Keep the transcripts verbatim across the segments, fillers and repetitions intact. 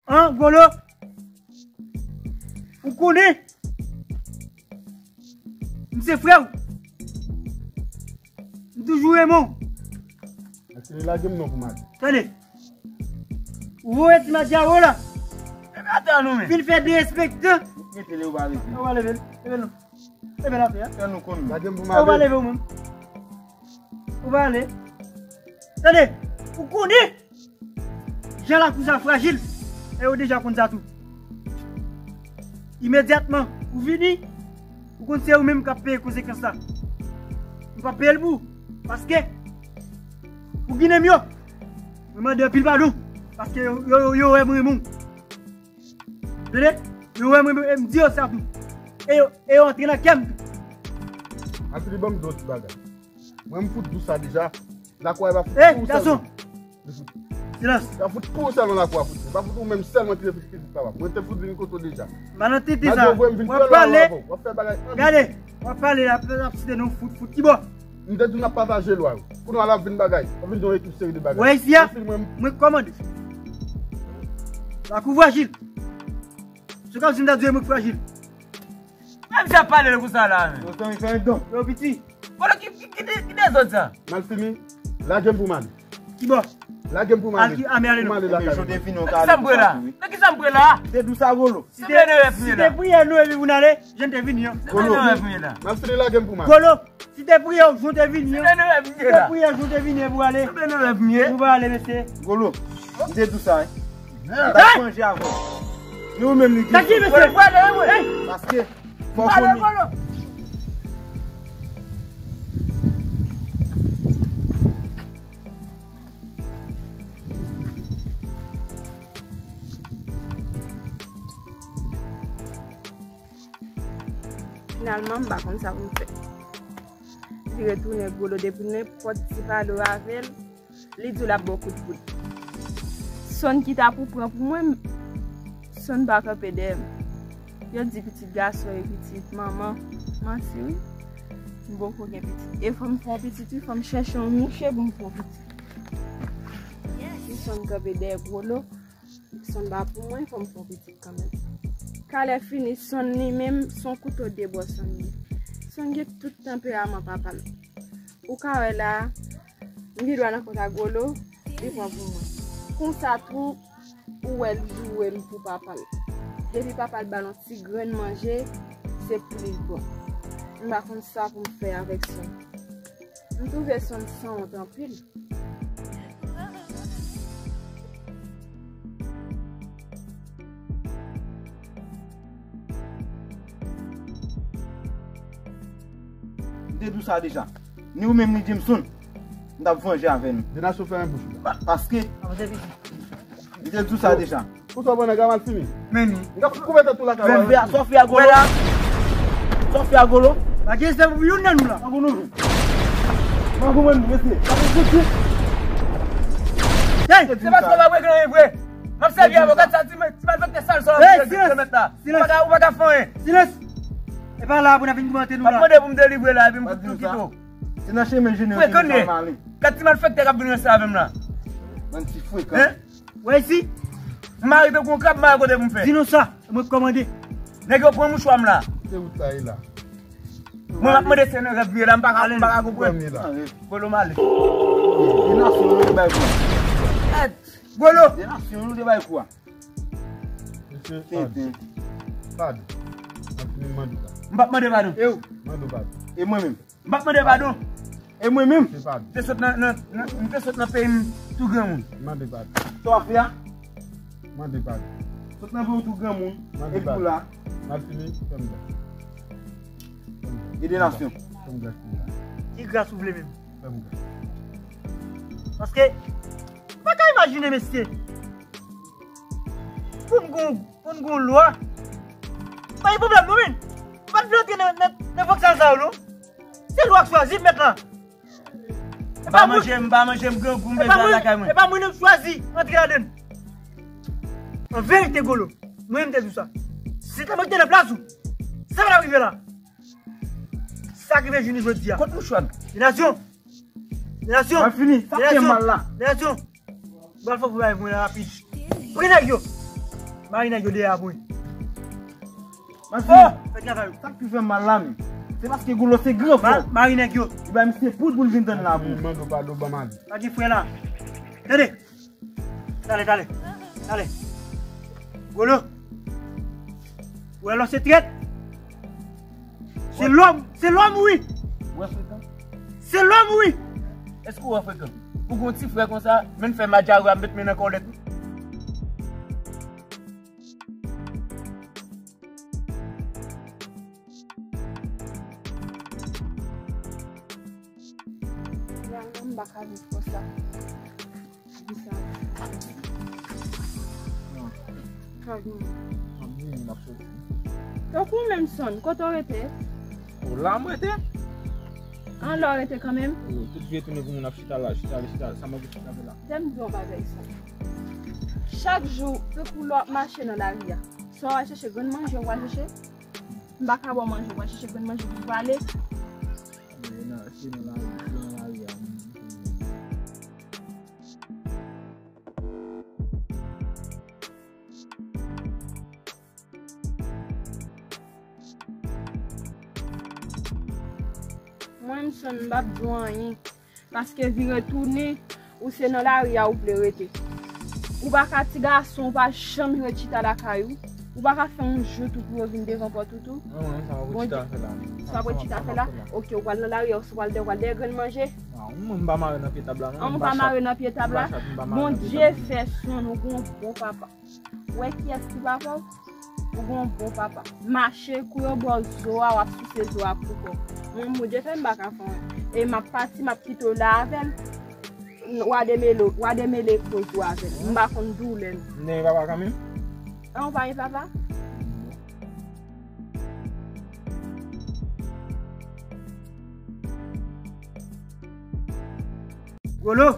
An, Golo? Ou konnen? M se frè w. M toujou renmen w. Ase li lage m non pou madi. Tande. Ou voye ti madi a wo la. Vin fè derespektan. Mete li ou pa leve. Ou pa leve l. Leve l non. Leve l atè a. Fè nou konn. Lage m pou madi. Ou pa leve ou menm. Ou pa ale. Tande. Ou konnen. Jan lakou sa frajil, e yo deja konn sa tou. Imedyatman, ou vini, ou konn se ou menm k ap peye konsekans la. M p ap peye l pou ou, paske pou Ginen m yo, mwen mande anpil padon, paske yo, yo, yo wè mwen renmen w. Tande? Yo wè mwen, m di yo sa tou. E yo, e yo antre nan kè m tou. Ase li ban m di w ti bagay. Mwen, m fout dous sa deja. Lakou a, e pa fout pou ou sèlman. Li fout. Silans. Li pa fout pou ou sèlman lakou a fout. Li pa fout ou menm sèlman ki te fout pitit papa. Mwen te fout vin kote w deja. M pa nan tete sa. W ap pale. W ap fè bagay anpil. Gade, w ap pale la, ap site non fout, fout. Kibò? M te di w n ap pataje lwa yo. Kounye a l ap vin bagay. L ap vin di yon ekip seri de bagay. Wè isi a? Mwen kòmande. Lakou frajil. Se kòmsi m ta di w e mwen k frajil. Menm si ap pale l konsa la, men. Yo, Tony, fè yon don. Yo, piti. Kote ki, ki, ki de-, ki dezòd sa? Malfini, lage m pou m ale. Kibò? Lage m pou m ale. Al ki, a, men ale non. Pou m ale lakay mwen. Nan ki sa m pre la? Nan ki sa m pre la? Se dous a Golo. Si te, si te priyè nou epi pou n ale, jan te vini an. Golo. Malfini, lage m pou m ale. Golo, si te priyè ou jan te vini an. Si te priyè ou jan te vini an pou ale. Nou pa ale, mesye. Golo, m te di w sa, wi. M t ap vanje avè w. Ni ou menm li di. Sa ki, mesye? Paske fò w konnen. Finalman, m pa konn sa pou m fè. Li retounen Golo depi nenpòt ti pale w avè l. Li di l ap ba w kout poud. Sonn ki ta pou pran pou mwen, Sonn pa kanpe dèyè m. Yo di pitit gason e pitit manman manti, wi. M poko gen pitit. E fò m fè yon pitit, wi, fò m chèche yon mouche pou m fè yon pitit. Si Sonn kanpe dèyè Golo, Sonn pa pou mwen, fò m fè yon pitit kanmenm. Kalè fini, Sonn li menm, se yon kouto de bò Sonn ye. Sonn gen tout tanperaman papa l. Ou ka wè la, m gen dwa nan kont a Golo, li pran pou mwen. Konsa tou, ou wè l joure m pou papa l. Depi papa l ba l yon ti grenn manje, se pou li l bon. M pa konn sa pou m fè avèk Sonn. M twouve Sonn sanwont anpil. M te di w sa deja. Ni ou menm ni Jameson, m t ap vanje avè nou. Denasyon fèmen bouch ou. Pa-, paske, m te di w sa deja. Pou sa w pran nèg la mal fini. Men ni. M t ap kouvè tèt ou lakay ou. Sa w fè a Golo? Sa w fè a Golo? Pa gen respè pou youn nan nou la. Mango nou. Mango mwen nou, mesye. Hey! Se paske w pa regle anyen vre. M ap sèvi avè w. Gad sa ti, ti malfektè sal sa w ap fè kilomèt la. Ou pa ka, ou pa ka fè anyen. Silans! E pa la pou n ap vin kòmante nou la. M ap mande pou m delivre la, epi m fout tou kite w. Se nan chemen jene yo ki vin fè mal. Gad ti malfektè k ap vin ranse avè m la. Bann ti frekan. Hein? Wè isi. M mare tankou yon krab, m mare kote pou m fè. Di nou sa, mwen k kòmande. Nèg yo pran mouchwa m la. Se wout sa ye la. Mwen m ap mande se nan rèv m ye la, m pa ka, m pa ka konprann. Golo m ale. Denasyon nou te bay kou a. Golo. Denasyon nou te bay kou a. Mesye, pardon. Pardon. M ap mande padon. E w? Mande padon. E mwen menm? M p ap mande padon. E mwen menm? Se padon. M te sot nan, nan, nan, m te sot nan peyi m tou granmoun. Mande padon. Sa w ap fè a? Mande padon. Sot nan peyi w tou granmoun. Mande padon. Epi w la. Malfini, fè m gras. Fè m gras. Ede nasyon. Fè m gras pou mwen. Ki gras ou vle menm? Fè m gras. Paske, m pa ka imajine, mesye. Pou m gon, pou m gon lwa. Pa gen pwoblèm non, men. M pa t vle antre nan, nan, nan vòksal sa yo, non. Se lwa k chwazi m mèt la. M pa manje, m pa manje, m grangou, m bezwen al lakay mwen. E pa mwen, e pa mwen menm k chwazi antre ladann. An verite, Golo, mwen menm te di w sa. Si se te mwen ki te nan plas ou, sa pa t ap rive la. Sa k rive jounen jodi a. Kot mouchwa m? Denasyon! Denasyon! Mwen fini. Sa fè mal la. Denasyon! Bal fò pou bay mwen rapid. Pran nèg yo. Mari nèg yo deyò pou wi. Manti, oh! Fè travay ou. Sa k pi fè m mal la menm, se paske Golo se gran frè. Mari nèg yo. Ou bay misye poud pou l vin tann la pou ou. Mando padon, ban m ale. Pa gen frè la. Tande. Tande, tande. Tande. Golo. Ou wè lò se trèt. Se lòm, se lòm wi. Ou wè frekan? Se lòm wi. Èske ou wè frekan? Ou gon ti frè konsa, menm fè madjari a met men nan kòlèt ou. Finalman, m pa ka viv konsa. Di sa. Tankou w menm Son, kote w rete? O, la m rete. An la w rete kanmenm? O, tout vi tounen pou moun ap chita la, chita la, chita la. Sa m ap chita la. Tè m di yon bagay Son. Chak jou, tankou lè w ap mache nan lari a. Swa w al chèche grenn manje, w al chèche. M pa ka ba w manje, w al chèche grenn manje pou w ale. Mwen nan, se nan lari, se nan lari a. Mwen, m Son, m p ap di w anyen. Paske vire tounen, ou se nan lari a ou vle rete. Ou pa ka ti gason, ou pa janm ret chita lakay ou. Ou pa ka fè yon jou tou pou yo vin devan pòt ou tou. Non, non, sa w ap ret chita fè la. Sa w ap ret chita fè la? Oke, ou pral nan lari a, ou pral dèyè, ou pral dèyè grenn manje. Non, mwen m pa mare nan pye tab la, non. An, ou pa mare nan pye tab la? Bondye fè Son, ou gon bon papa. Ou wè kiyès ki papa w? Ou gon bon papa. Mache, kou yo ba w zo a, w ap souse zo a pou kò w. Mwen, Bondye fè m pa ka fè anyen. E m ap pati, m ap kite w la avè l. W a demele, w a demele koz ou avè l. M pa konn doulè non. Men papa kanmenm? An, ou pa gen papa? Golo!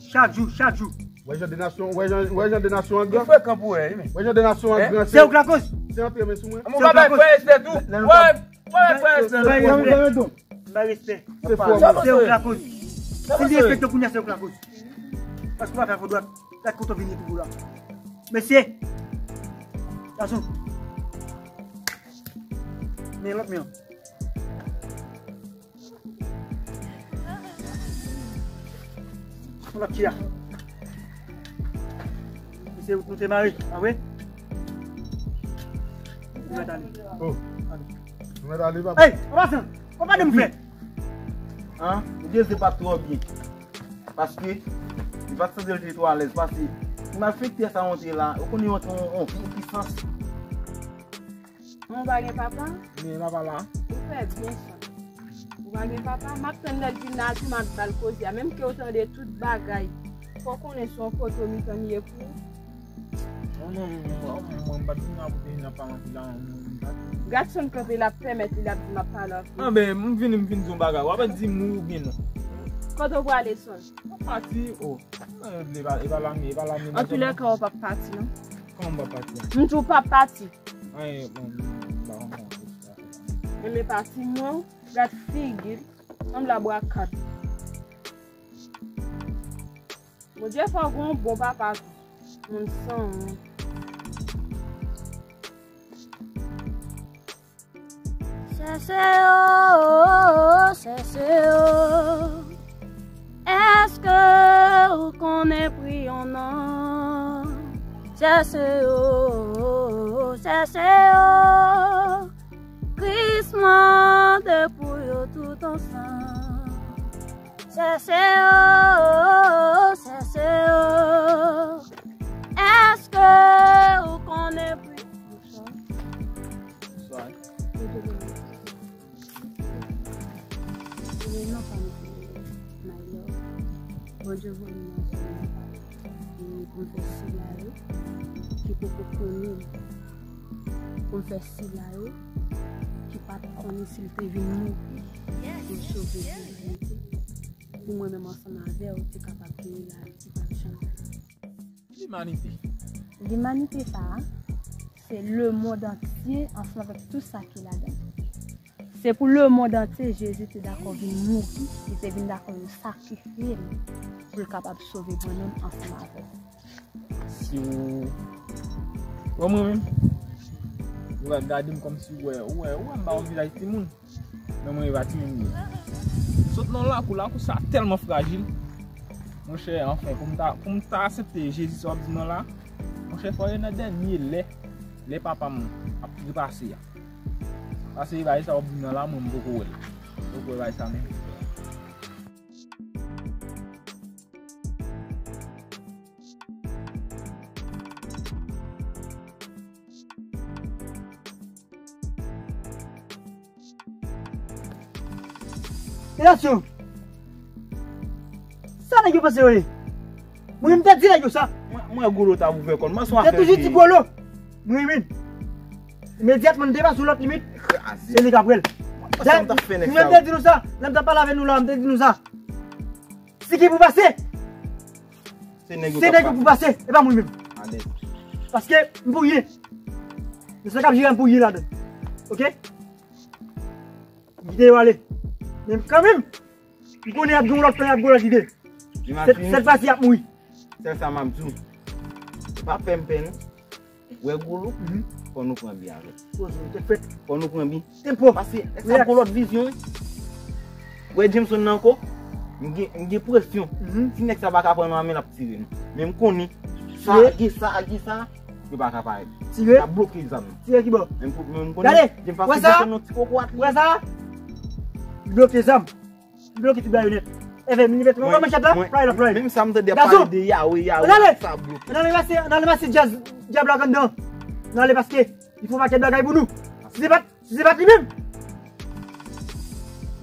Chak jou, chak jou. Wè jan de nasyon, wè jan, wè jan de nasyon an gran. Li frekan pou wè, wi, men. Wè jan de nasyon an gran. Se ou k lakoz. Se antre men sou mwen. Mon papa fè respè tou. Wè, wè fè respè. Bay respè. Bay respè. Se fò. Se ou k lakoz. Si li respekte kounye a, se ou k lakoz. Paske w pa fè fò dwat. Gad kote w vini tou la. Mesye. Gason. Men lòt men an. Ou la ki a? Se ou nou te mare, pa vre? Ou mèt ale. Oh. Ale. Ou mèt ale, papa. Hey, papa San, papa de m fè. An, Jezi pa t twò byen. Paske li pa t santi l te twò alèz. Paske malfektè sa monte la, ou konnen yon, yon, yon vye pisans. Ou pa gen papa? Men papa la. Ou fè byen San. Ou pa gen papa? M ap tann lè l vin la, tou m ap ba l koze a. Menm ke w tande tout bagay, fò w konnen se yon kote w mitan li ye pou ou. Non, non, non, non, mwen, mwen, m pa t vin la pou te vin ap pale anpil la, non, non, m pa t vin. Gad San kanpe, l ap pèmèt li, l ap di m ap pale anpil. Anben, m vini, m vin di yon bagay. W ap di m wi oubyen non. Kote w prale San? M ap pati, o. Non, e pa, e pa lame, e pa lame. Antoulèka, w p ap pati, non. Kòman m p ap pati a? M di w p ap pati. Anyen, bon, m pa konprann sa. Enben pati mwen, gad figi l, sanble a bwa kat. Bondye fè w gon bon papa tou. Moun san wont. Chèche yo, chèche yo. Èske ou konnen pri yon nonm? Chèche yo, chèche yo. Kris mande pou yo tout ansanm. Chèche yo, chèche yo. Èske ou konnen pri? Bonswa. Bonswa. Bondye voye m nan zòn nan. E pou m fè sila yo ki poko konnen m. Pou m fè sila yo ki pa t konnen si l te vin mouri pou l sove limanite. Pou mwen menm ansanm avè w te kapab gen yon lavi ki p ap janm fini. Limanite. Limanite sa a, se lemonn antye ansanm avèk tout sa ki ladan l. Se pou lemonn antye Jezi te dakò vin mouri, li te vin dakò yo sakrifye l pou l kapab sove mwen menm ansanm avè w. Si w Wè mwen menm. Ou wè gade m kòmsi ou wè, ou wè, ou wè m pa yon vizaj timoun. Men mwen e pa timoun vre. Sot nan lakou, lakou sa tèlman frajil. Monchè, anfen, pou m ta, pou m ta aksepte Jezi sa w ap di m nan la, monchè, fò e nan dènye lè, lè papa m ap trepase a. Paske e bagay sa w ap di m nan la, mwen m poko wè l. M poko wè bagay sa menm. Relasyon. Sa nèg yo panse yo ye? Mwen menm te di nèg yo sa. Mwen, mwen golo ta ouvè kò l. Mwen se yon afè toujou di golo. Mwen menm. Imedyatman m te pase yon lòt limit. Kraze. Se li k ap wè l. Mwen menm te di nou sa. Lè m t ap pale avè nou la, m te di nou sa. Si ki pou pase. Se nèg yo pou pase, e pa mwen menm. Paske m pou ye. Men sa k ap jere m pou ye ladan. Oke? M kite yo ale. Men kanmenm, m konnen y ap gen yon lòt tan, y ap gen yon lòt ide. Sèt fwa si y ap mouri. Sèl sa m ap di w. Se pa pè m pè nou. Wè golo, fò nou pran bi avè l. Fò nou pran bi. Tempo. Paske sa gon lòt vizyon, wi. Wè Jameson nan ankò, m gen, m gen presyon. Si nèg sa pa ka pran nou a men, l ap tire nou. Men m konnen, sa, gen sa, gen sa, yo pa ka parèt. Tire? L ap bloke zam nan. Tire ki bò? Men m konnen, Jameson nan ti kokorat li. Wè sa? Bloke zam. Bloke tout bayonèt. Efè, m rive tou. Wè manchèt la? Pray la, pray. Menm sa m tande ap pale de Yawe, Yawe, sa bloke. Ann ale pase, ann ale pase djaz, dyab la anndan. Ann ale paske li fè yon pakèt bagay pou nou. Si se pa t, si se pa t li menm,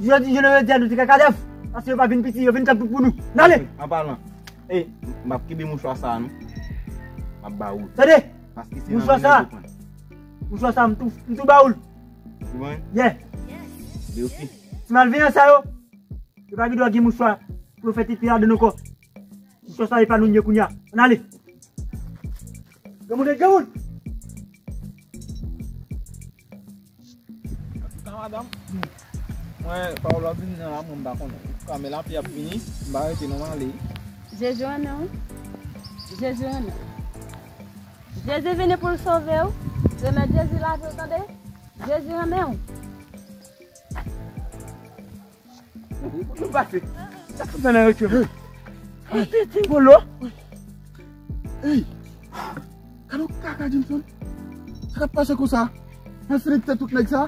jodi, jodi a nou te ka kadèv. Paske yo pa vin piti, yo vin tank tout pou nou. Ann ale. An palan, e, m ap kenbe mouchwa sa a, non. M ap ba ou. Tande. Paske se nan men yo pran. Mouchwa sa a, m tou, m tou ba ou l. Ou konprann? Yeah. Yo fi. Ti malveyan sa yo. Yo pa gen dwa gen mouchwa pou yo fè tete ladan ankò. Mouchwa sa e pa nou l ye kounye a. Ann ale. Granmoun e granmoun. Antouka, madanm, mwen, pawòl w ap vini nan la, mwen, m pa konnen. Antouka, men lapli ap vini, m pa rete non, m ale. Jezi renmen w. Jezi renmen w. Jezi vini pou l sove w. Remèt Jezi lavi w, tande? Jezi renmen w. Nou pase. Sa k ap fè nan retire? Ti, ti, ti, bolo. Ey! Gade yon kaka, Jameson. Sa k ap pase konsa? Mwen fini tèt tout nèg sa.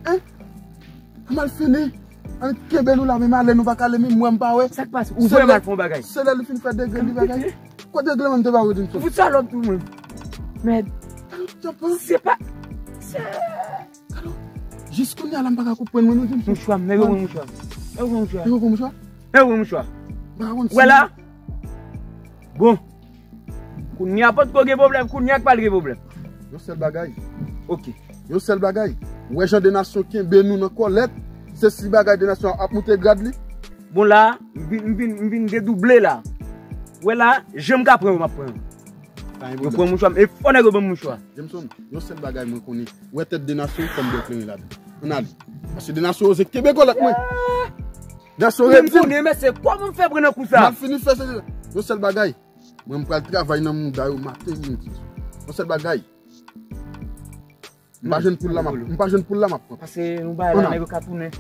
Hein? Mal fini. Ann kenbe nou la, menm ale nou pa ka ale, menm wè m pa wè. Sa k pase? Ou vrèman al fè yon bagay. Se lè li fin fè degre li bagay. Kote granmoun te ba ou di m sa? Fout salòp tou mwen. Mèd. Se pa. Se. Alò, jis kounye a la m pa ka konprann mwen non, Jameson. Mouchwa m, nèg yo pran mouchwa. Nèg yo pran mouchwa. Nèg yo pran mouchwa? Nèg yo pran mouchwa. M pa ka konn si. Wè la? Bon. Kounye a potko gen pwoblèm, kounye a k pral gen pwoblèm. Yon sèl bagay. Ok. Yon sèl bagay. Wè jan de nasyon kenbe nou nan kòlèt, se si bagay de nasyon ap moute grad li. Bon la, m vin, m vin, m vin dedouble la. Wè la, jan m ka pran yo, m ap pran yo. Yo pran mouchwa m, e fò nèg yo ban m mouchwa. Jameson, yon sèl bagay mwen konnen. Wè tèt de nasyon, fò m byen kleren ladan. Ann ale. Paske de nasyon oze kenbe kòlèt mwen. De nasyon redi m. Mwen konnen, men se kòman m fè pran nan kou sa. M al fini fè se yon sèl bagay. Mwen, m pral travay nan mouda yo maten, midi. Yon sèl bagay. M pa jwenn poul la, m ap, m pa jwenn poul la, m ap pran. Pase nou bay la, nèg yo ka tounen.